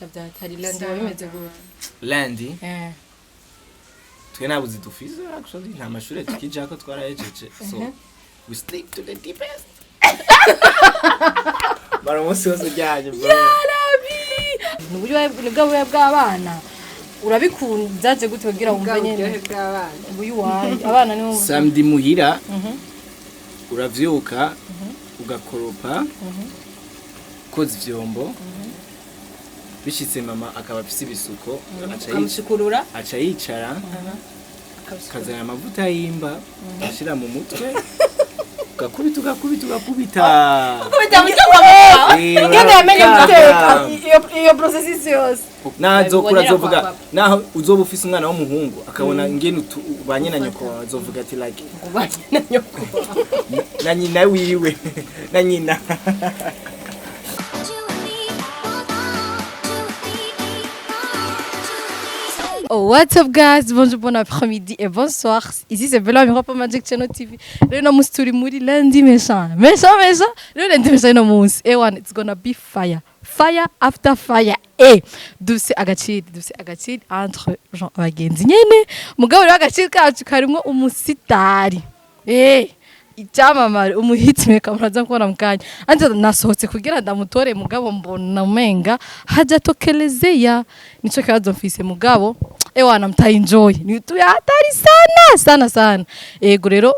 Bya Thailand biba bimeze gute? Lundi. Eh. Twe nta buzi dufise actually, nta mashure tukijako, twarahejeje, so we sleep to the deepest. Mara umunsi wose uryamye, bro. Ni uburyo ni bwa buya bw'abana urabikunda, byaje gute kugira wumve Bwa buryohe nyene bw'abana. Uyu wawe abana nibo. Samedi muhira uravyuka, ugakoropa, koza ivyombo, bishitse mama akaba afise ibisuko, ukamusukurura. Aca yicara, akazana amavuta y'imba ashira mu mutwe, ugakubita, ugakubita, ugakubita. Kubita mu kwa mama. Ingene yamenye urakata. guteka iyo processus yose. Nazokura Babibonera azovuga kwa papa. naho uzoba ufise umwana w'umuhungu, akabona ingene ubanye na nyoko wawe, azovuga ati like Ubanye na nyoko. Na nyina wiwe, na nyina. You and me, 1, 2, 3, 4. Oh, what's up guys? Bonjour, bon après-midi et bonsoir. Ici c'est Bella Miro pour Magic Channel TV. Rero no musi turi muri lundi méchant. Méchant, méchant. Rero lundi méchant no musi. Ewan, it's gonna be fire. Fire after fire. Eh, dufise agaciro, dufise agaciro entre gens abagenzi nyene. Mugabo rero agaciro kacu karimwo umusitari. Eh, icyamamare, umuhitmaker, muraza kubona mu kanya. Anje nasohotse kugira ndamutore, mugabo mbona umenga hajatokelezea, nico kibazo mfise. Mugabo ewana mtaenjoy, ni tu ya hatari sana sana sana. Ego rero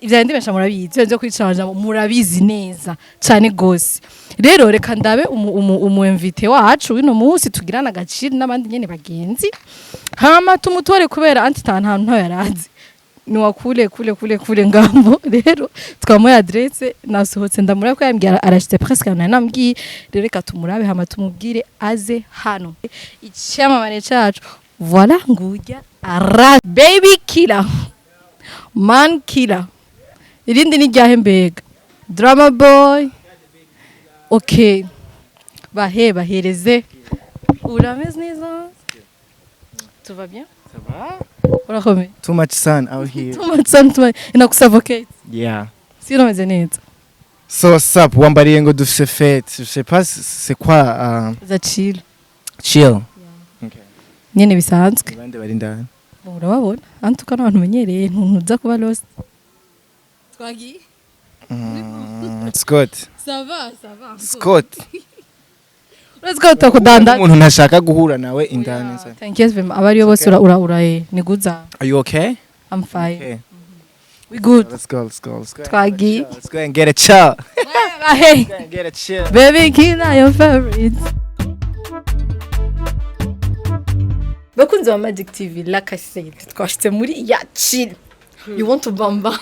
ivya ndimesha murabizi, ivyo kwicanja murabizi neza cyane gose. Rero reka ndabe umu invité wacu wino munsi tugirana agaciro n'abandi nyene bagenzi, hama tumutore kubera anti ta ntantu ntayo yarazi, ni wa kule kule kule kule ngambo. Rero twamuye adresse, nasohotse ndamuraba ko yambwiye arashitse presque, nari nambwiye. Rero reka tumurabe hama tumubwire aze hano. Icyamamare cacu, voilà, ngurya ara baby killer, man killer, irindi ni ryahe mbega? Drama boy. Okay, bahe bahereze. Urameze neza? Tout va bien? Ça va? Urakomeye? Too much sun out here. Too much sun, too much inakusuffocate. Yeah. Si urameze neza? So what's up? Wambariye ngo dufise fête. Je sais pas c'est quoi za chill. Chill. Okay. Nyene bisanzwe. Bande bari ndani. Urababona antuka n'abantu menyereye, ntuza kuba lost. Twagiye. Scott. Ça va, ça va. Scott. Let's go tukudanda. Umuntu ntashaka guhura nawe indani. Se. Thank you very much. Abariyo bose ura ura ura ni guza. Are you okay? I'm fine. Okay. We good. Let's go, let's go, let's go. Twagiye. Let's go and get a chill. Hey. Go and get a chill. Baby killer, your favorite. Bakunzi ba Magic TV, like I said, twashitse muri ya chill. You want to bamba?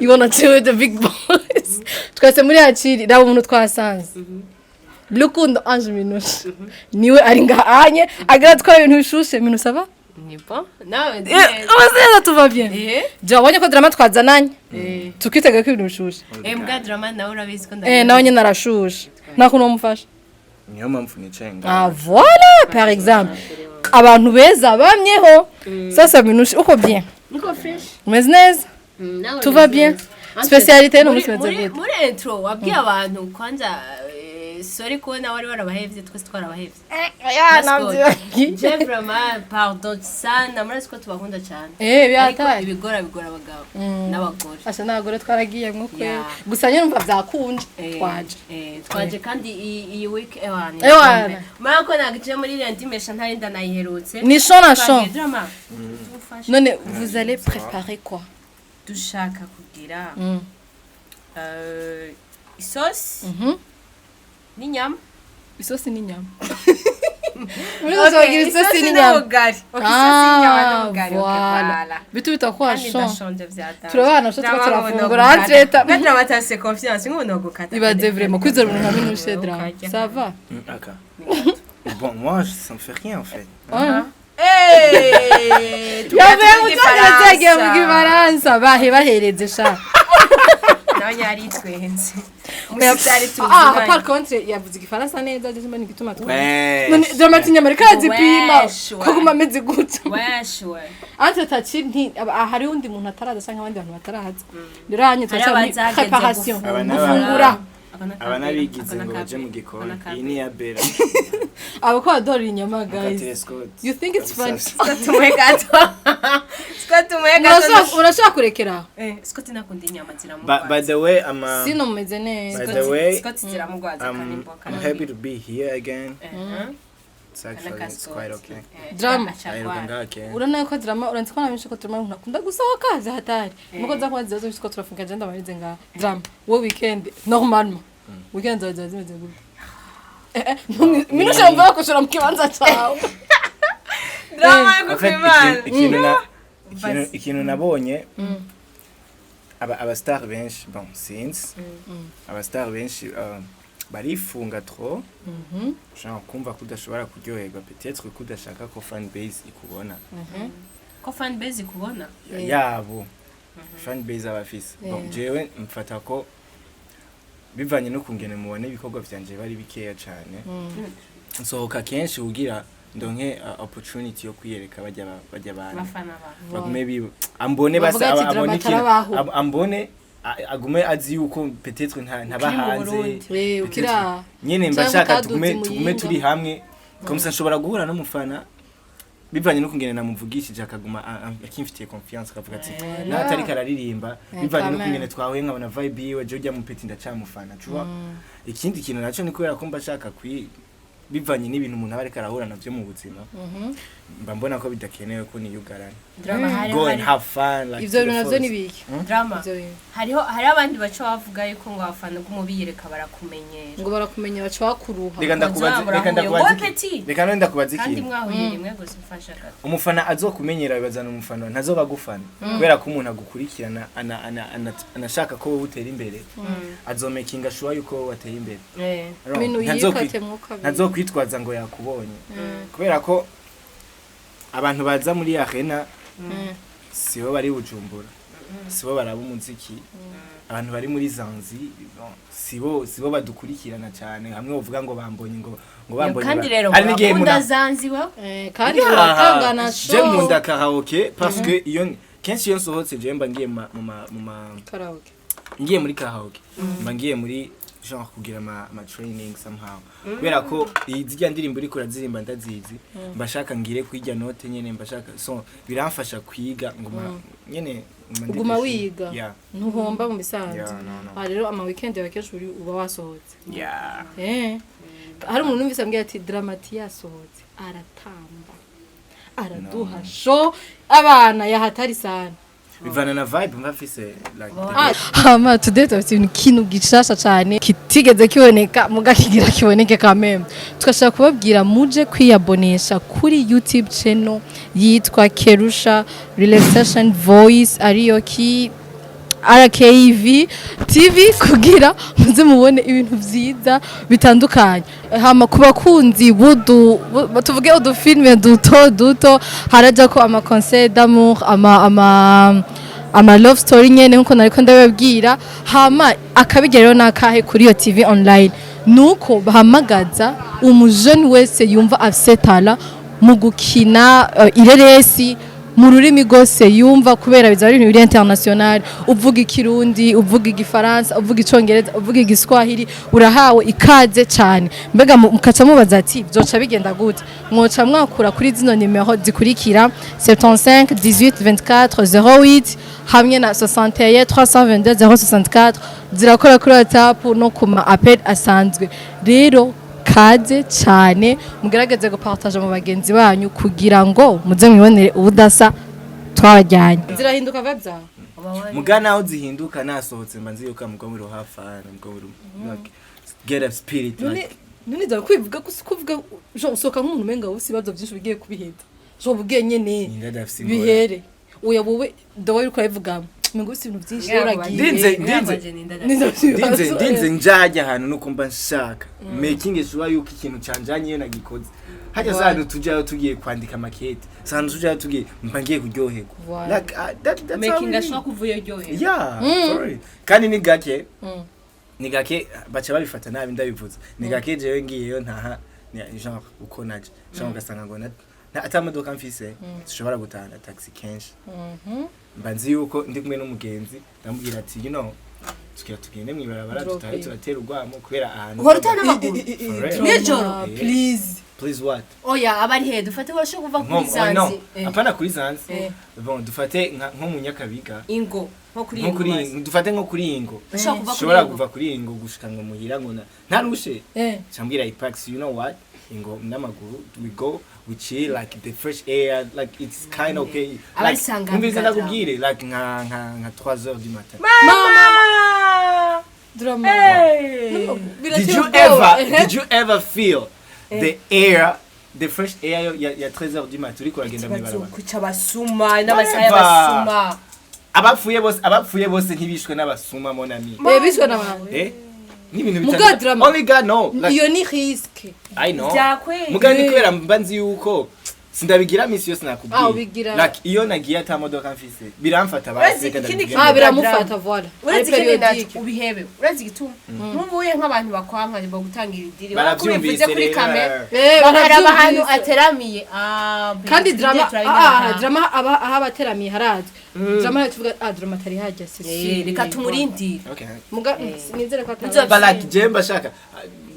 You wanna chill with the big boys? Twashitse muri ya chill, raba umuntu twasanze. Rukundo Ange Minouche. Niwe ari ngahanye, agira twara ibintu bishushe. Minouche, ça va? Ni bon nawe? Eh, umeze neza, tout va bien. Eh. Je wabonye ko drama twazananye. Eh. Tukitega ko ibintu bishushe. Eh, mbwa drama nawe urabizi ko Eh, nawe nyine arashushe. Nta kuntu wamufasha. Niyo mpamvu nicaye ngaha. Ah voilà, par exemple. Abantu beza bamyeho. Sasa Minouche, uko bien? Niko fresh. Umeze neza? Nawe? Tout va bien? Spécialité no munsi meze gute? Muri intro wabwiye abantu kwanza, sorry kubona wari warabahevye, twese twarabahevye. Ya. Je vraiment pardon sana, murazi ko tubakunda cyane. Eh, ariko byataye. Ibigora bigora abagabo n'abagore. Asha n'abagore twaragiye nko kwe. Yeah. Gusa nyine umva byakunje. Eh, Twaje. Eh, twaje kandi iyi week ewana. Ewana. Mara ko nagije muri lundi mesha ntari ndanayiherutse. Ni chaud na chaud. Twagiye drama. Tugufashe. None vous allez préparer quoi? Dushaka kugira isosi n'inyama. Isosi n'inyama. Muri okay, bagira isosi n'inyama. N'ubugari. Okay, isosi y'inyama n'ubugari. Okay, voilà. Voilà. Bitu bitakuwa Kandi chaud. ndashonje vyatanje. Turabana, sho tuba turafungura entre Bwa drama tase confiance nk'ubu nogukata. Ibaze vraiment kwizera umuntu nka Minouche drama. Ukarya. Ça va? Aka. Bon, moi, ça me fait rien en fait. Ouais. Eh, Yavuye mu cyongereza yagiye mu gifaransa, bahe bahereze sha. Nawe yaritwenze. Umusitari tuzi. Ah, par contre yavuze igifaransa neza, je mbona igituma twe. Ouais. None drama ati inyama ariko arazipima Wesh, ko guma ameze gutya. Wesh we. Entre tachi nti hari undi muntu ataraza canke abandi bantu bataraza. Rero hanye Hari turacyari muri abazageze préparation. gufungura. Gufungura. Aba nabigize ngo baje mu gikoni. Iyi ni iya Bella. Aba ko adora inyama, guys. Mukatire Scott. You think it's funny? Scott, tumuhe gato. Scott, tumuhe gato. Urashobora kurekera aho. Scott nakunda inyama, By ziramugwaza. the way, I'm Sino mumeze neza. By the way, Scott ziramugwaza kandi imboga. I'm happy to be here again. It's actually, it's quite okay. Drama. Aheruka ngaha kera. Urabona ko Drama, uranzi ko namenyesha ko Drama ntakunda gusohoka zihatari nuko za kuba zibazo ko turafunga agenda bameze nga Drama. Wo weekend, normalement weekend zawe ziba zimeze gute? Minushe mvuga kushora mu kibanza cyawe. Drama yo En fait, kukwimana. ikintu nabonye, aba star benshi, bon, sinzi, aba star benshi barifunga trop, genre kumva ko udashobora kuryoherwa, peut-être ko udashaka ko fan base ikubona. Ko fan base ikubona. Yabo fan base abafise, bon, jewe mfata ko bivanye no kungene mubona ibikorwa vyanje bari bikeya cane, nsohoka kenshi kugira ndonke opportunity yo kwiyereka bajya bantu Bafana ba bagume biba ambone Bavuga basa ati, abone "Drama ikintu atarabaho." Ambone agume azi yuko peut-être ntaba Ukiri mu hanze. Burundi. Ukira Nyene mba Canke nshaka utaduze tugume Muyinga. tugume turi hamwe, comme ça nshobora guhura n'umufana bivanye n'ukungene namuvugishije, akaguma akimfitiye confiance, akavuga ati natari kararirimba, bivanye quand n'ukungene même. twahuye nkabona vibe yiwe, je ujya mu petit ndacamufana, tu vois. Ikindi kintu naco ni kubera ko mba nshaka kwi bivanye n'ibintu umuntu aba ariko arahura navyo mu buzima, mba mbona ko bidakenewe ko niyugarana. Drama, hari Go and hari have fun like Ivyo to the bintu navyo fullest. ni biki? Drama, Ivyo bintu. hariho abandi baca bavuga yuko ngo abafana bw'umubiyereka barakumenyera. Ngo barakumenya, baca bakuruha. Reka ndakubaze, Ngo reka murahuye. ndakubaze Bon petit. reka none ndakubaze Kandi ikintu. mwahuye rimwe gusa, mfasha gato. Umufana azokumenyera, bibazana umufana ntazoba agufana, kubera ko umuntu agukurikirana anashaka ko wowe utera imbere, azomakinga sure yuko wowe wateye imbere. Alors, Ibintu yikatemwo kabiri. Ntazokwitwaza ngo yakubonye, kubera ko abantu baza muri arena sibo bari Bujumbura, sibo baraba umuziki. Abantu bari muri Zanzi, bon, sibo badukurikirana cyane hamwe bavuga ngo bambonye ngo bambonye Kandi rero hari n'igihe murakunda umuntu Zanzi we. Kandi uratangana Je show. nkunda karaoke parce que iyo kenshi iyo nsohotse, je mba ngiye mu ma Karaoke. Ngiye muri karaoke, mba ngiye muri genre kugira ama training somehow, kubera ko zirya ndirimbo uriko urazirimba ndazizi, mba shaka ngire kwirya note nyene, mba shaka, so biramfasha kwiga nguma nyene nguma ndi Uguma busy. wiga. Yeah. Ntuhomba mu bisanzwe. Yeah, no. Ah, rero ama weekend yawe kenshi uri uba wasohotse. Yeah. Hari umuntu numvise ambwira ati Dramati yasohotse aratamba, araduha show, abana yahatari sana. Bivana na vibe mba mfise like Hama today turafite ibintu, kintu gishasha cyane kitigeze kiboneka, muga kigira kiboneke kameme. Tugashaka kubabwira muje kwiyabonesha kuri YouTube channel yitwa Kerusha Relaxation Voice, ariyo ki RKV TV, kugira muze mubone ibintu vyiza bitandukanye. Hama ku bakunzi budu tuvuge udufilme duto duto, haraja ko ama conseil d'amour, ama love story nyene nkuko nariko ndababwira. Hama akabigera rero nakahe kuri iyo TV online, nuko bahamagaza umujeni wese yumva afise talent mu gukina ireresi mu rurimi rwose yumva, kubera bizaba ari ibintu biri international. Uvuga Ikirundi, uvuga Igifaransa, uvuga Icongereza, uvuga Igiswahili, urahawe ikaze cyane. Mbega mukaca mubaza ati byoca bigenda gute? Mwoca mwakura kuri zino nimero zikurikira: 75 18 24 08 hamwe na 61 322 064. Zirakora kuri WhatsApp no ku ma appel asanzwe. Rero kaze cyane, mugerageze gupartager mu bagenzi banyu kugira ngo muze mwibonere ubudasa twabajyanye. Zirahinduka vebya. Muga naho zihinduka nasohotse, mba nzi yuko I'm going to have fun, I'm going to like get a spirit like None dore kwivuga ko kuvuga jo usohoka nk'umuntu umenga wowe ibibazo byinshi bigiye kubihita, jo bugiye nyene Ninda adafise ingorane. bihere. Oya, wowe dawe uriko urabivuga umenga ufise ibintu byinshi, rero uragiye. Ndinze njajya ahantu nuko mba nshaka making sure yuko ikintu canjanye iyo nagikoze hajya Voilà. za hantu tujayo tugiye kwandika makete, za hantu tujayo tugiye, mba ngiye kuryoherwa. Voilà. Like that's how Making it is. ashobora kuva iyo ryohewe. Yeah, sorry. Kandi ni gake, ni gake baca babifata nabi ndabivuze. Ni gake jewe ngiyeyo ntaha genre uko naje, genre ugasanga ngo ata modoka mfise zishobora gutahana taxi. Kenshi mba nzi yuko ndi kumwe n'umugenzi, ndamubwira ati you know Tugira tugende mw'ibarabara, Drop dutahe, in. turatera urwamo kubera ahantu Uhora utaha n'amaguru? For real. Nijoro? Ah, Eh. please. Please what? Oya, aba ari he? Dufate washobora kuva kuri Nko, oh, no, Zanzi. Apana kuri Zanzi. Eh. Bon, dufate nko mu Nyakabiga. Ingo nko kuri Nko kuri Ingo. Dufate nko kuri Ingo. Ushobora kuva kuri Ushobora Ingo. kuva kuri Ingo gushika ngo muhira ngo ntarushe. Chambwira Ipax, you know what? Ingo n'amaguru, we go, we chill, like the fresh air, like it's kind of okay. Aba Like, ari saa ngapi numvise ga? ndakubwire, like nka 3 heures du matin. Mama, drama. Did you ever did you ever feel the air, the fresh air ya 13 heures du matin uriko uragenda mw'ibarabara? Kuca abasuma n'amasaha Whatever. y'abasuma. Abapfuye bose ntibishwe n'abasuma, mon ami. Bishwe n'abantu. N'ibintu Muga bitandukanye. drama. Only God know, like, Iyo ni risque. I know. Byakweye. Muga ni kubera mba nzi yuko sindabigira misi yose, nakubwiye. Ah, ubigira. Like iyo nagiye ata modoka mfise, biramfata basi, Urazi reka ikindi ndabigire. Ah, biramufata, voilà. Uretse Ari ikindi périodique. naco ubihebe, urazi igituma nk'ubuye nk'abantu bakwanka bagutanga ibidiri Baravyumvise bakubivuze kuri rero. kamera, bakaraba ahantu baravyumvise. ateramiye. Ah, Kandi mbere drama turabibona. Drama aba aho abateramiye harazwi. Drama tuvuga, ah, drama atari hajya, c'est Eh, sûr. reka tumurindire. Okay. Muga nizere ko atari. Nzo- But like je mbashaka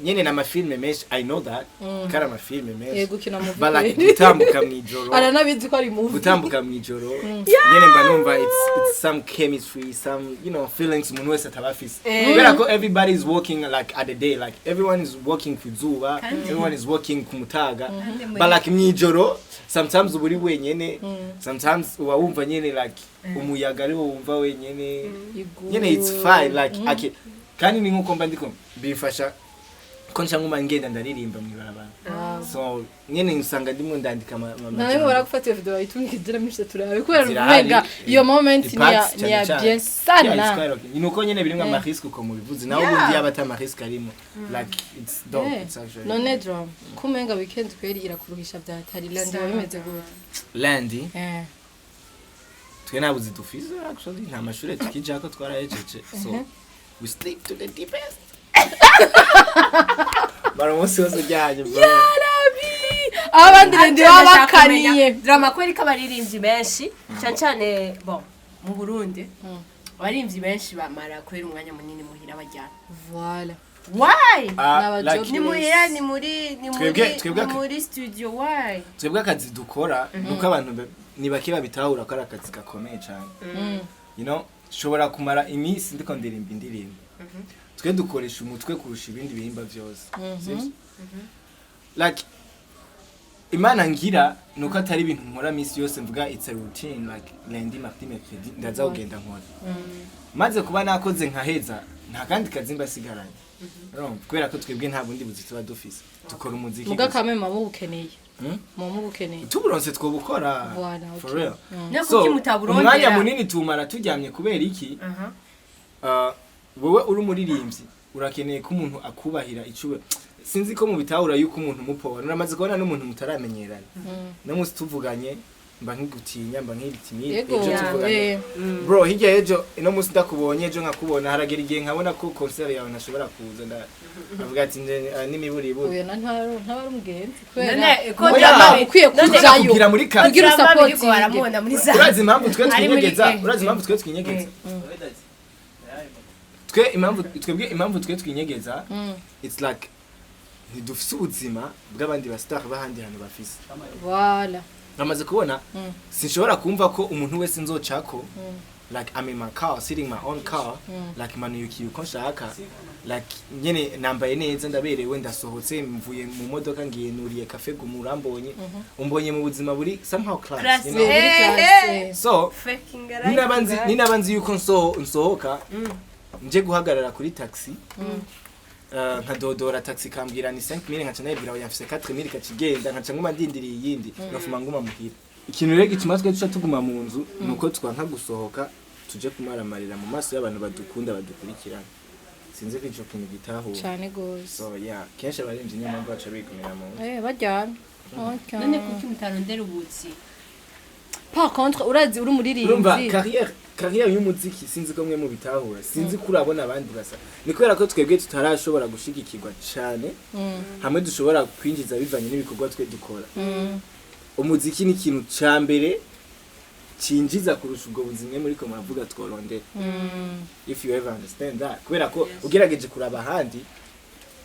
nyene n'amafilme menshi, I know that kari amafilme menshi. Yego, ukina movie. But like gutambuka mw'ijoro, Aranabizi ko ari movie. gutambuka mw'ijoro nyene mba numva it's some chemistry, some feelings umuntu wese ataba afise, kubera ko everybody is working like at the day, like everyone is working ku zuba, everyone is working ku mutaga, but like mw'ijoro sometimes uba uri wenyene, sometimes uba wumva nyene like umuyaga ariwo wumva wenyene. Nyene it's fine, like okay. Kandi ni nkuko mba ndiko bimfasha ko nca nguma ngenda ndaririmba mw'ibarabara, so nyene usanga ndimo ndandika Nawe amajambo. barakufata iyo video bayitumikira mishya turabe kubera Zirahari. umenga iyo moment The ni ya parts ni ya cyane cyane. bien Yeah, it's sana. quite okay. Ni uko nyene birimwo amarisque uko mubivuze, nawe ubundi yaba ata amarisque arimo, like it's dope. It's actually None drum kumenga weekend kweri irakuruhisha vya hatari, lundi biba bimeze gute? Lundi? Twe nta buzi dufise actually, nta mashure tukijako, twarahejeje, so we sleep to the deepest. Mara umunsi wose uryamye, bro. Abandi lundi baba Ndashaka bakaniye. kumenya, drama, kubera ko abaririmbyi benshi cyane cyane, bon, mu Burundi abaririmbyi benshi bamara kubera umwanya munini muhira bajyana. Voilà. Why? Ah, N'aba like, job- Ni muhira, ni muri ni muri Twebwe ni muri studio, why? Twebwe akazi dukora nuko abantu ni bake babitahura ko ari akazi gakomeye cyane. Shobora kumara iminsi ndiko ndirimba indirimbo. Twe dukoresha umutwe kurusha ibindi bihimba byose, sivyo? Like imana ngira nuko atari ibintu nkora minsi yose, mvuga it's a routine, like lundi, mardi, mercredi ndaza kugenda nkora, maze kuba nakoze nkaheza, nta kandi kazi mba sigaranye. Urumva? Kubera ko twebwe nta bundi buzi tuba dufise, dukora umuziki Muga gusa. kame muba mubukeneye. Hmm? Muba mubukeneye. Tuburonse twobukora. Voilà, For okay. real. No So kuki mutaburondera? umwanya munini tumara turyamye kubera iki? Aha. Wowe uri umuririmbyi urakeneye ko umuntu akubahira icube. Sinzi ko mubitahura yuko umuntu mupobana, uramaze kubona n'umuntu mutaramenyerana, no munsi tuvuganye mba nkigutinya, mba nkiritimide. Yego. Ejo tuvuganye, bro, hirya y'ejo, ino munsi ndakubonye, ejo nkakubona, haragera igihe nkabona ko concert yawe ntashobora kuza, ndavuga ati n'imiburiburi. Oya, na ntaro ntaba ari umugenzi kubera None ko Oya. drama ukwiye none kujayo. Kugira muri kamera. Kugira drama biriko usapotinge. baramubona muri za Urazi impamvu twe Ari muri twinyegeza? Eh. Urazi impamvu twe twinyegeza? Twe impamvu, twebwe impamvu twe twinyegeza, it's like ntidufise ubuzima bw'abandi ba star b'ahandi hantu bafise. Voilà. Namaze kubona sinshobora kumva ko umuntu wese nzocako, like I'm in my car, sitting my own car, like manuyukiye uko nshaka, like nyene nambaye neza, ndaberewe, ndasohotse, mvuye mu modoka, ngiye nuriye cafe gumura, mbonye umbonye mu buzima buri somehow class, Class. you know? Muri Eh, classe. So Faking life. ninaba nzi yuko nsohoka nje guhagarara kuri taxi, nkadodora taxi kambwira ni 5000, nkaca nayibwira oya mfise 4000, kacigenda, nkaca nguma ndindiriye iyindi, ngafuma nguma muhira. Ikintu rero gituma twe duca tuguma mu nzu nuko twanka gusohoka tuje kumaramarira mu maso y'abantu badukunda, badukurikirana. Sinzi ko ico kintu gitahura. Cyane gose. So yeah, kenshi abaremvyi niyo mpamvu baca bigumira mu nzu. Baryamye. Okay. None kuki mutarondera ubutsi? Par contre urazi uri Urumva umuririmbyi. Carrière y'umuziki, sinzi ko mwe mubitahura, sinzi ko urabona abandi basa, ni kubera ko twebwe tutarashobora gushigikirwa cane hamwe dushobora kwinjiza bivanye n'ibikorwa twe dukora. Umuziki ni ikintu ca mbere Cinjiza kurusha ubwo buzimwe muri ko muravuga tworondera, if you ever understand that. Kubera ko ugerageje kuraba ahandi,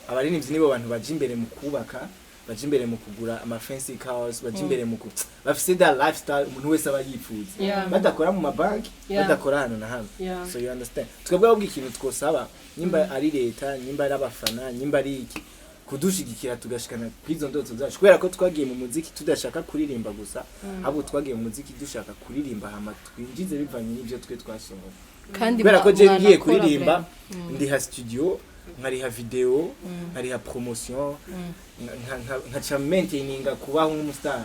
abaririmbyi nibo bantu baja imbere mu kubaka, baja imbere mu kugura ama fancy cars, baja imbere mu ku bafise that lifestyle umuntu wese aba yifuza, badakora mu mabanki, badakora hano na hano. So you understand, twebwe ahubwo ikintu twosaba, nimba ari leta, nimba ari abafana, nimba ari iki, kudushigikira tugashikana kw'izo ndoto zacu, kubera ko twagiye mu muziki tudashaka kuririmba gusa, ahubwo twagiye mu muziki dushaka kuririmba hama twinjize bivanye n'ibyo twe twasohoye. Kandi Kubera ko je ngiye mwanakora kuririmba, vraiment. ndiha studio, nkariha video, nkariha promotion, nkaca maintaininga kubaho nk'umustar,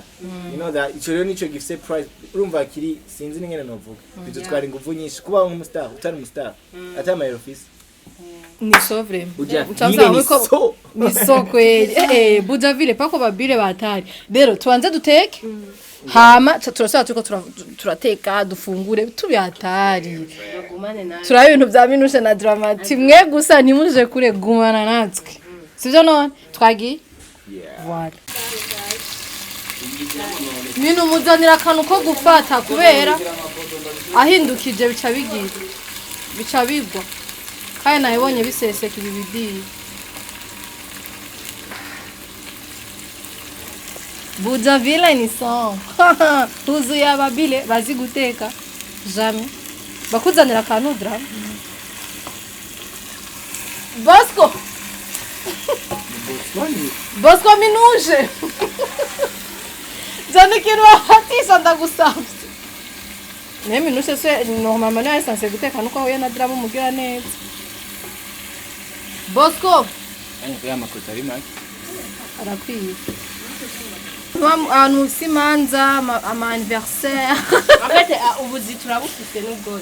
you know that. Ico rero nico gifise price, urumva, kiri sinzi n'ingene novuga, bidutwara inguvu nyinshi kubaho nk'umustar utari umustar, atari amayero ufise. Ni so vraiment. Uja Uca vile usanga ni ko- so Ni so kweli. Bujavile pako babire batari. Rero tubanze duteke, hama turasaba turiko turateka dufungure tubihatari. Bagumane nawe. Turaba ibintu vya Minushe na Dramati, mwe gusa ntimuje kure, gumana natwe, sivyo? None twagiye. Yeah. Voilà. Minu, muzanira akantu ko gufata, kubera ahindukije bica bigira bica bigwa, kandi nabibonye biseseka ibi bidiyi. Bujavile ni son huzuye ababile bazi guteka, jamais bakuzanira akantu. Drama Bosco, Bosco, Minuje, zana ikintu bafatisha, ndagusabye. Naye Minuje se normalement niwe yasanzwe guteka, nuko ahuye na Drama umugira neza. Bosco. Ya makota ari make. Arakwiye. Ahantu ufise imanza, ama anniversaire. En fait, ubuzi turabufise n'ubwo.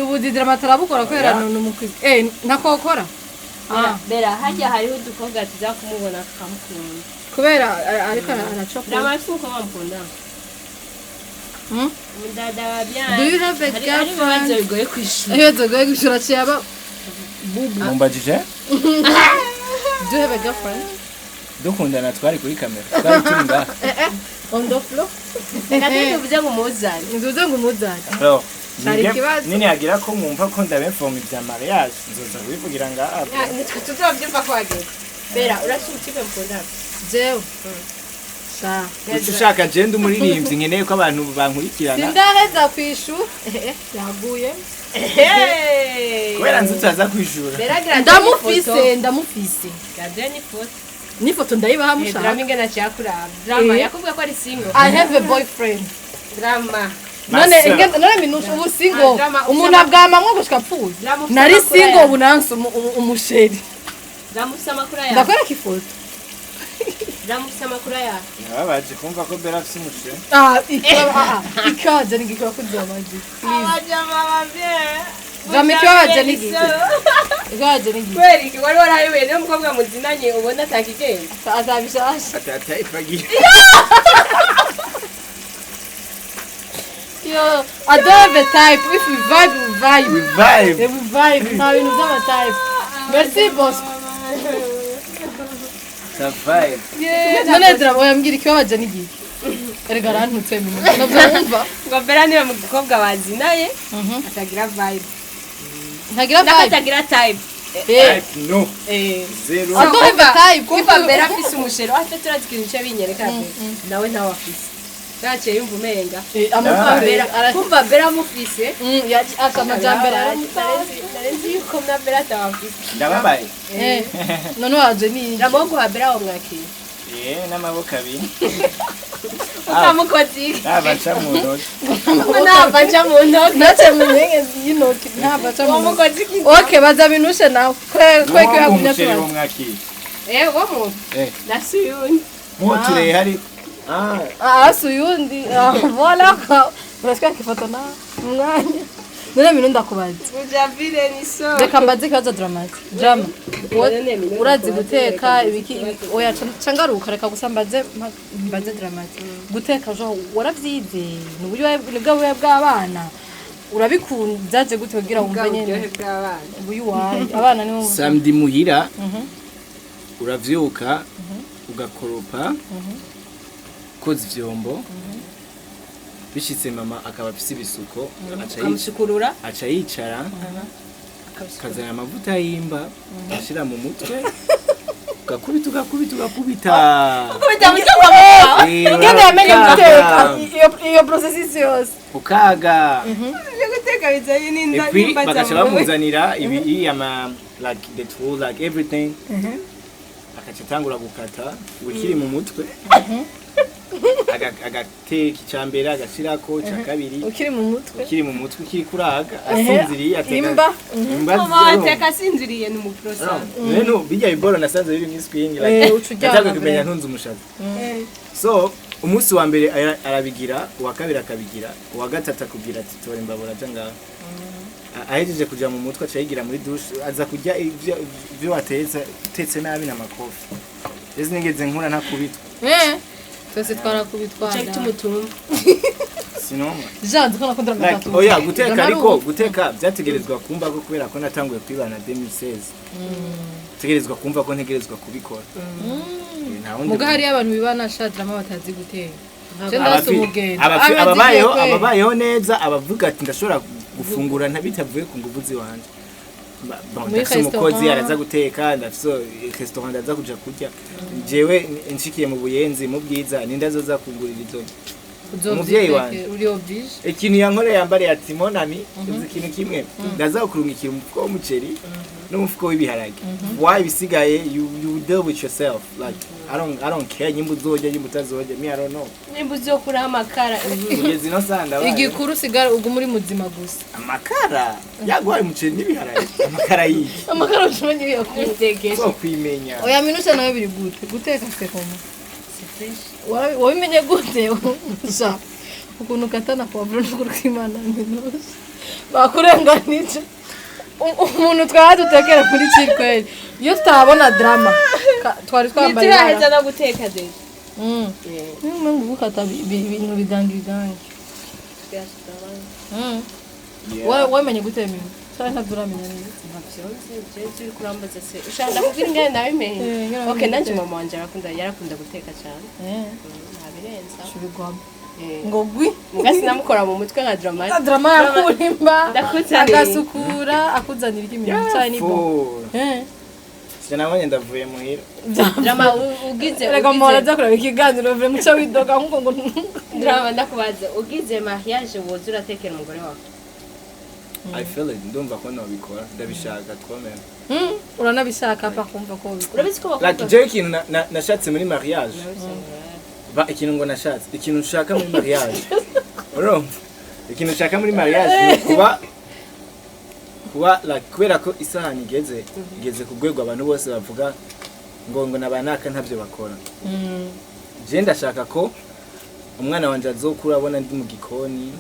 Ubuzi Drama turabukora kubera ni umukristo, ntakokora. Bera, Bera, hajya hariho udukobwa tuza kumubona tukamukunda. Kubera ariko aracokora. Drama afise umukobwa mukunda. Hmm? Umudada wa bien. Do you have a Hari ibibazo girlfriend? bigoye kwishura. Ibibazo bigoye kwishura, aciye aba bubu. Mumbajije. Do you have a girlfriend? Dukundana twari kuri kamera, twari turi ngaha. On the floor. Reka tuvuze ngo muzane. Nzuze ngo umuzane. Alors, Cari ikibazo. Nini hagira ko mwumva ko ndabemfoma ibya mariage, nzoza kubivugira ngaha. Nitwe tuzovyumva ko wageze. Bera, urafise umutipe mukundana? Jewe sha. Uca ushaka je ndi umuririmbyi, nkeneye ko abantu bankurikirana. Sindaheza kwishura, yaguye. Kubera nzi utaza kwishura. Bera gira Ndamufise, ndamufise. Gade ni foto. N'ifoto ndayibaha. Drama Mushaka. ingena cyakuraba. Drama Eh. yakubwiye ko ari single. I have a boyfriend. Drama. None Masa. None Minusha, ubu single. Ah, drama, Umuntu abwamamwo gushika apfuye. Drama ufise Nari amakuru single, yawe. ubu nanse umusheri. Drama ufise amakuru yawe. Ndakwereka ifoto. Drama ufise amakuru yawe. Yababaje kumva ko Bera afise umushere. Ah, ikibazo ni ikiba kuzobaje, please. Abajama bavye. Drama, ikibazo ni igiki? Ikibazo ni igiki? Kubera iki wari warayobewe niyo mukobwa muzinanye ubona atakigenda? Azabishasha. Atata ifagiye. Yo, I don't have a type. If we vibe, we vibe. We vibe. Eh, we vibe. Nta bintu by'ama type. Merci, Bosco. Ça vibe. Yeah. None Drama, oya, mbwira ikibabaje ni igiki? Erega arantutse mu navyo wumva. Ngo Bera niwe mukobwa bazinaye atagira vibe. Ntagira Nako vibe. atagira type. Eh, Type no. Eh. Zero. I don't have a type. Kumva Bera afise umusheri afite, turazi ikintu cyo binyereka nawe ntawe afise. Naciye yumva umenga. Eh, amufana Bera Bera. kumva Bera amufise. Asa amajambere aramutazi. Narenzi yuko na Bera atawafise. Ndababaye. Eh, none waje ni Drama wo guha Bera wamwakira. Eh, n'amaboko abiri. Ukamukozi. Naba nca mu ntoki. Nava nca mu ntoki. Nace mu mwenge y'intoki, ntabwo aca mu ntoki. Umukozi ki? Okay, baza Minushe nawe. Kwe kwe yagumye Umusheri tubaza. womwakira. Eh, wo mu. Eh. Nasuyundi. Muwo turehe ari. Ah, Ah, suyundi. Ah, voilà. Urashaka ifoto na umwanya. None Minu, ndakubaza. Bujavile ni so. Reka mbaze ikibazo Dramati. Drama. None Minu, Urazi ndakubaza, guteka reka ibiki oya, cangaruka, reka gusa mbaze Dramati. Guteka jo waravyize, ni uburyo ni bwa buya bw'abana. Urabikunda, byaje gute kugira wumve Bwa nyene? buryohe bw'abana. Ubuyu wawe abana nibo. Samedi muhira uravyuka, ugakoropa, koza ivyombo. Bishitse mama akaba afise ibisuko, Ukamusukurura. Aca yicara, akazana amavuta y'imba, ashira mu mutwe, ugakubita, ugakubita, ugakubita. Kubita mu mutwe kwa mama. Ingene yamenye ukaga. guteka, iyo processus yose. Ukaga. Yo guteka bijanye n'inda. Et puis bagaca bamuzanira ibi, ama like the tool, like everything, akaca atangura gukata ukiri mu mutwe. Agateka icya mbere, agashirako icya kabiri. Ukiri mu mutwe. Ukiri mu mutwe, ukiri kuraga, asinziriye, ateka Imba. Imba. Mama ateka asinziriye, ni umuprosa. Rero bijya biboro nasanze biri mu swing, like Eh, uca uryama natangiye kumenya mbere. ntunze umushatsi. So umunsi wa mbere arabigira, uwa kabiri akabigira, uwa gatatu akubwira ati: "Tora imbabura, aja ngaho." Ahejeje kuja mu mutwe, aca yigira muri douche, aza kurya ivyo watetse utetse nabi n'amakofi. Ese nigeze nkura ntakubitwa? Eh, twese twarakubitwa. Cyo tumutumba. Sinoma. Jean, ko nakunda Like, amatatu. oya, guteka, ariko guteka byategerezwa kumva ko, kubera ko natanguye kwibana 2016, tegerezwa kumva ko ntegerezwa kubikora. Nta wundi. Muga hariyo abantu bibana shadrama batazi guteka. Je ndase umugendo. Ababayeho neza, abavuga ati: "Ndashobora gufungura ntabitavuye ku nguvu ziwanje." Bon, Muri ndafise umukozi restaurant. araza guteka, ndafise restaurant ndaza kuja kurya. Jewe nshikiye mu Buyenzi, mu Bwiza, ninde azoza kungurira izo? Umuvyeyi wanje. Uri obligé. Ikintu yankoreye, yambariye ati: "Mon ami, uzi ikintu kimwe, ndaza kurungikira umufuko w'umuceri n'umufuko w'ibiharage, why ibisigaye you deal with yourself. Like, I don't care nyimba uzorya, nyimba utazorya, me, I don't know." Nimba uzokuraho amakara. Kugeza ino saa ndabaye. Igikuru usigara uguma uri muzima gusa. Amakara yaguhaye umuceri n'ibiharage, amakara yiki? Amakara ushoboye yakura. Utegeshe. Uzokwimenya. Oya, minusha nawe biri gute guteka? C'est comment? Wabimenye gute sha? Ukuntu ukatana poivron n'ukuri kw'Imana, minusha bakurenganije. Umuntu twaba dutekera kuri kirkweri, iyo tutabona drama twari twambaye Ntituraheza ibara. no guteka déjà. Niyo mpamvu gukata ibintu bigange bigange. Wamenye gute mimi? Cyangwa ntabwo uramenya neza? Uri kurambaza se ushaka ndakubwira ingene nabimenye? Eh, ingene Okay. wabimenye Nanje guteka. mama wanje yarakunda guteka cyane. Ntabirenza. Shubigwamo Eh. ngo gwi. Muga sinamukora mu mutwe nka drama. Drama yakurimba. Ndakuzaniye. Agasukura, akuzanira iki ibintu cyane ni bon. Fu. Sinabonye ndavuye muhira. Drama, ugize Reka mpora ugize aza kuraba ikiganiro vure muco widoga nkuko ngo Drama, ndakubaza, ugize mariage woza uratekera umugore wawe? I feel it, ndumva ko nobikora, ndabishaka twomera. Uranabishaka pa kumva ko ubikora? Urabizi ko Like, bakunda jewe ikintu nashatse muri mariage, ba ikintu ngo nashatse, ikintu nshaka muri mariage, urumva, ikintu nshaka muri mariage ni kuba like, kubera ko isahani igeze ku rwego abantu bose bavuga ngo nabanaka ntabyo bakora. Je ndashaka ko umwana wanje azokura abona ndi mu gikoni,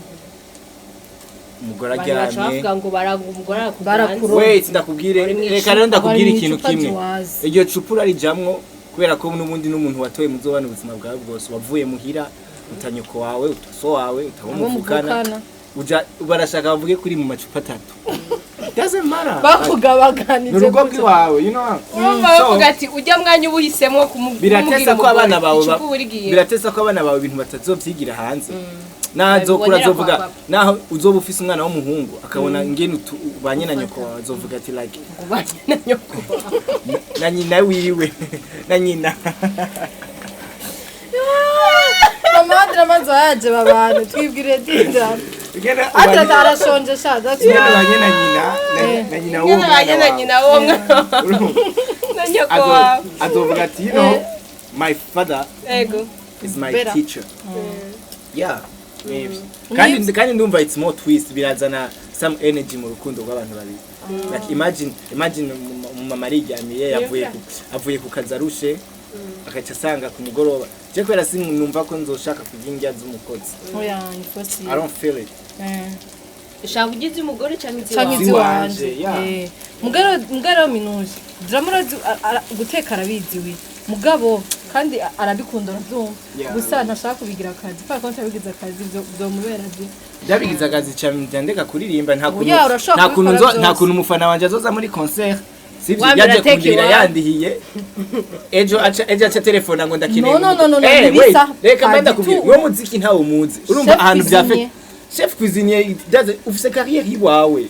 umugore Abantu baca aryamye. bavuga ngo baraga umugore arakuganza. Barakuro- Wait, ndakubwire. Bari mu Reka icupa. rero ndakubwire Bari mu ikintu icupa kimwe. ziwazi. Iryo cupa urarijamwo kubera ko n'ubundi n'umuntu watoye muzobana ubuzima bwawe bwose, wavuye muhira, utanyoko wawe, utaso wawe, utabo Abo muvukana. muvukana. Uja barashaka bavuge kuri mu macupa atatu, it doesn't matter. Bakugabaganije. Ni urugo rw'iwawe, you know. Urumva So, bavuga ati ujya mwanya uba uhisemo biratesa ko abana bawe icupa uba urigiye. Biratesa ko abana bawe ibintu batazovyigira hanze, nazokura Babibonera azovuga kwa papa. naho uzoba ufise umwana w'umuhungu, akabona ingene ubanye na nyoko wawe, azovuga ati like Ubanye na nyoko. Na nyina wiwe, na nyina. Mama drama zaje babana twibwire dinda. Ingene Ata arashonje sha that's ingene why. ubanye na nyina, na nyina w'uwo Ingene ubanye mwana na nyina w'uwo mwana wawe. Urumva? na nyoko wawe. Azovuga ati: "You know, my father Ego. is my Better. teacher." Yeah, maybe. Kandi ndumva it's more twist, birazana some energy mu rukundo rw'abantu babiri. Like, imagine umumama ariryamiye, avuye ku kazi arushe, agaca asanga ku mugoroba. Je kubera sinumva ko nzoshaka kurya indya z'umukozi. Oya, ni possible. I don't feel it. Ushaka ugize umugore cyangwa Canke iziwawe? iziwanje. Iziwanje, yeah. Mugaro minuje drama urazi, guteka arabizi we, mugabo kandi arabikunda, urabyumva. Yeah. Gusa ntashaka kubigira akazi kubera ko ntabigize akazi vyomubera bye. Byabigize akazi cyane ndeka kuririmba, nta kuntu Oya, urashobora nta kuntu kubikora nta byose. kuntu umufana wanje azoza muri concert Sivyo? Wamera Yaje ateka kundira iwawe. Yandihiye ejo aca telefona ngo ndakeneye. No, no, no, no, no, Eh, ntibisa. wait, reka mba Pas du ndakubwira, tout. uwo muziki ntawo muzi, urumva Chef ahantu bya cuisinier. Chef cuisinier ufise carrière iwawe,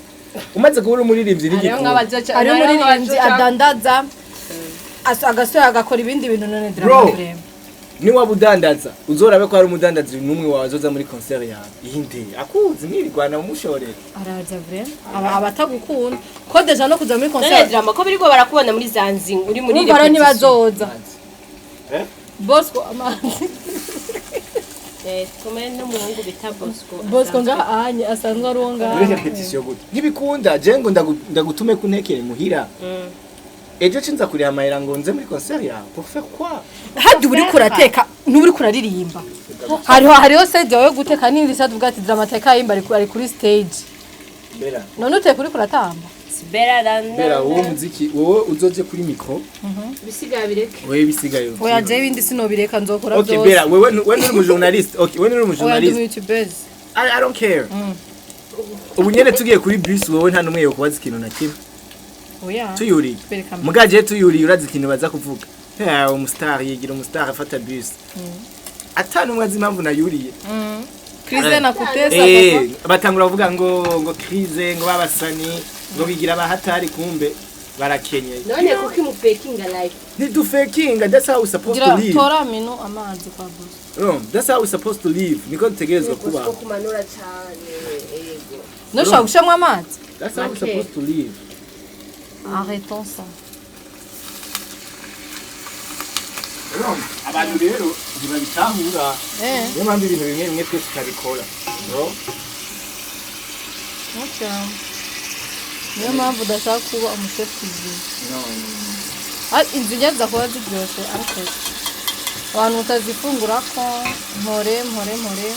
umaze kuba uri umuririmbyi Hariho n'igikuru. nk'abazoca Ari hariho umuririmbyi nk'abazoca- adandaza, agasubira agakora ibindi bintu. None Bro. drama vraiment. Niwaba udandaza, uzorabe ko hari umudandazi n'umwe wawe azoza muri concert yawe iyinde akuzi mwirirwana umushorera. Araza vraiment, aba abatagukunda ko déjà no kuza muri None concert. Drama, ko biriko barakubona muri Zanzi uri muri Urumva rero répétition. ntibazoza. Eh? Bosco, amazi. Eh, kumwe n'umuhungu bita Bosco. Bosco ngaha anye asanzwe ari uwo ngaha. Muri répétition gute? Ntibikunda. Je ngo ndagutume kuntekere muhira, ejo cinza kuriha amahera ngo nze muri concert yawe, pour faire quoi? Hadi uri kurateka nturi kuraririmba, hariho stage yawe yo guteka n'indi stage uvuga ati Drama teka yimba ari kuri stage. Bera. None uteka uri kuratamba. It's better than Bera, wowe muziki, wowe uzoje kuri micro. Bisigaye bireke. Wewe bisigaye. Oya, jewe ibindi sinobireka, nzokora Okay. byose. Bera, wewe wewe nturi mu journaliste, okay, wewe nturi mu Oya, ndi journaliste. mu youtubers. I don't care. Ubu nyene tugiye kuri bus, wowe nta numwe yokubaza ikintu na kimwe. Oya. Tuyuriye. Twereka mbere. Mugaje tuyuriye, urazi ikintu baza kuvuga? Eh, umustar yigira umustar afata bus. Ata numwe azi impamvu nayuriye. Krize na kutesa. Eh, batangura kuvuga ngo crise, ngo babasani ngo bigira abahatari, kumbe barakenyeye. None kuko imufekinga life. Ntidufekinga, that's how we supposed to Gira live. tora mino amazi kwa Bosco. No, that's how we supposed to live, niko dutegerezwa Bosco kubaho. kumanura cyane. Yego. Ntushobora gushiramo amazi. That's how we Make. supposed to live. Arrêtons ça. Abantu rero ntibabitahura. Eh. Niyo mpamvu ibintu bimwe bimwe twese tutabikora, bro. Okay. Niyo mpamvu udashaka kuba umuchef cuisinier. No. Ah, inzu ngenza kuba ziryoshe, ariko abantu mutazifungura ko mpore mpore mpore.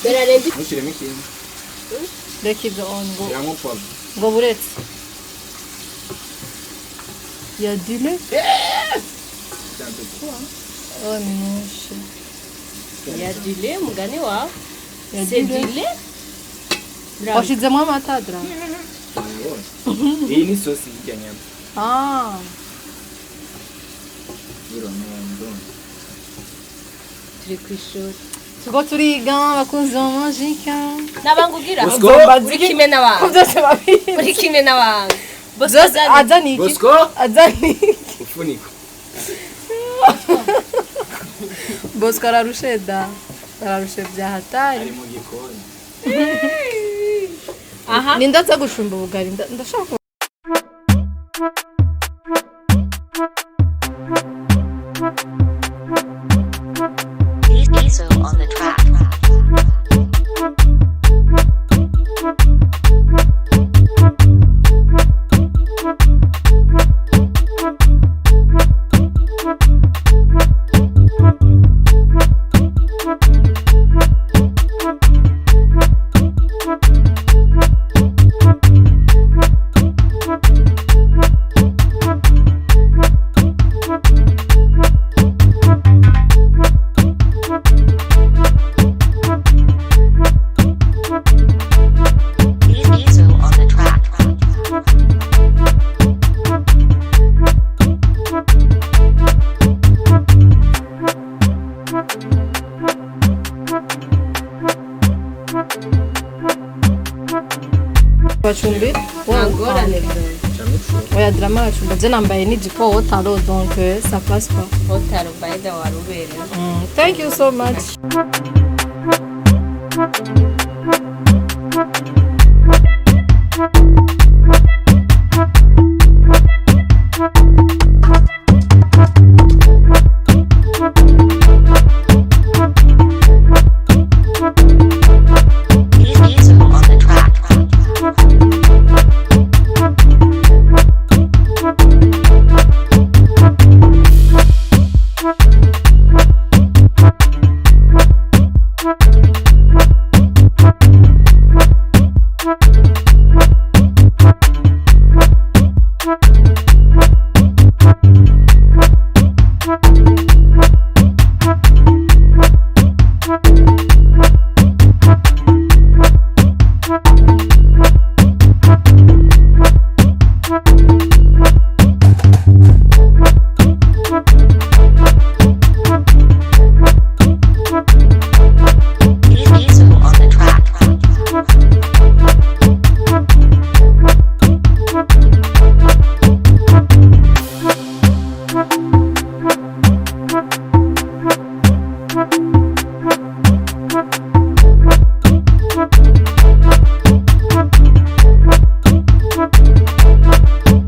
Bera rendi. Ntushyiremo ikintu. Reka ibyo on ngo Shyiramo poivre. Ngo buretse ya dile. C'est un peu trop, hein. Oh minushe. Ya dile mugani wawe. Ya C'est dile. dile. Washizemo amata dra. Iyi ni sosi y'irya nyama. Ah. Turi ku ishuri. Tuko turiga abakunzi ba Magica. Nabangugira. Bosco. Uri kimwe Ko n'abantu. byose babizi. Uri kimwe n'abantu. Bosco Byose azana. azana iki? Bosco. Azana iki? Ufuniko. Bosco ararushe da. Ararushe bya hatari. Ari mu gikoni. Aha. Ninda aza gucumba ubugari, ndashaka. Diesel on the track. Diesel on the track. Bacumbi. Ngorane. Oya, drama aracumba, je nambaye n'ijipo wotaro, donc ça passe pas. Otaro bayida warubere. Thank you so much. Diesel on the track.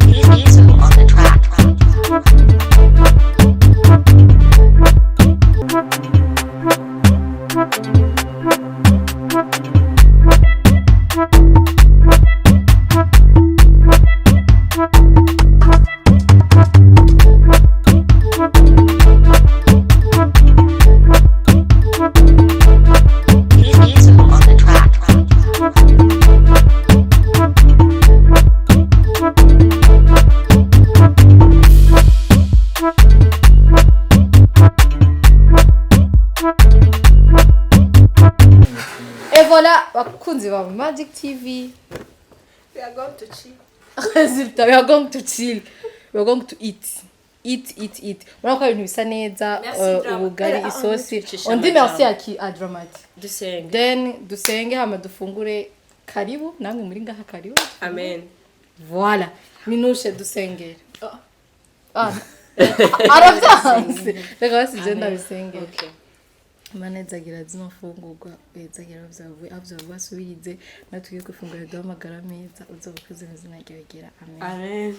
Diesel on the track. Diesel on the track. Et voilà, bakunzi ba Magic TV. We are going to chill. Résultat, we are going to chill. We are going to eat. Eat, eat, eat. Urabona ko ibintu bisa neza, Merci, Drama. ubugari, Ah, isosi. ah, On dit merci à qui? À Dramati. Dusenge. Then dusenge hama dufungure. Karibu, namwe muri ngaha karibu. Amen. Voilà. Minushe dusengere. Ah. Aravyanse. Reka basi je ndabisengera. Okay. Imana izagira zino mfungurwa izagira aho vyavuye aho vyavuye basubirize natwe tugiye kwifungurira duhe amagara meza uzoba ukoze mu izina ryawe ryera amen Amen.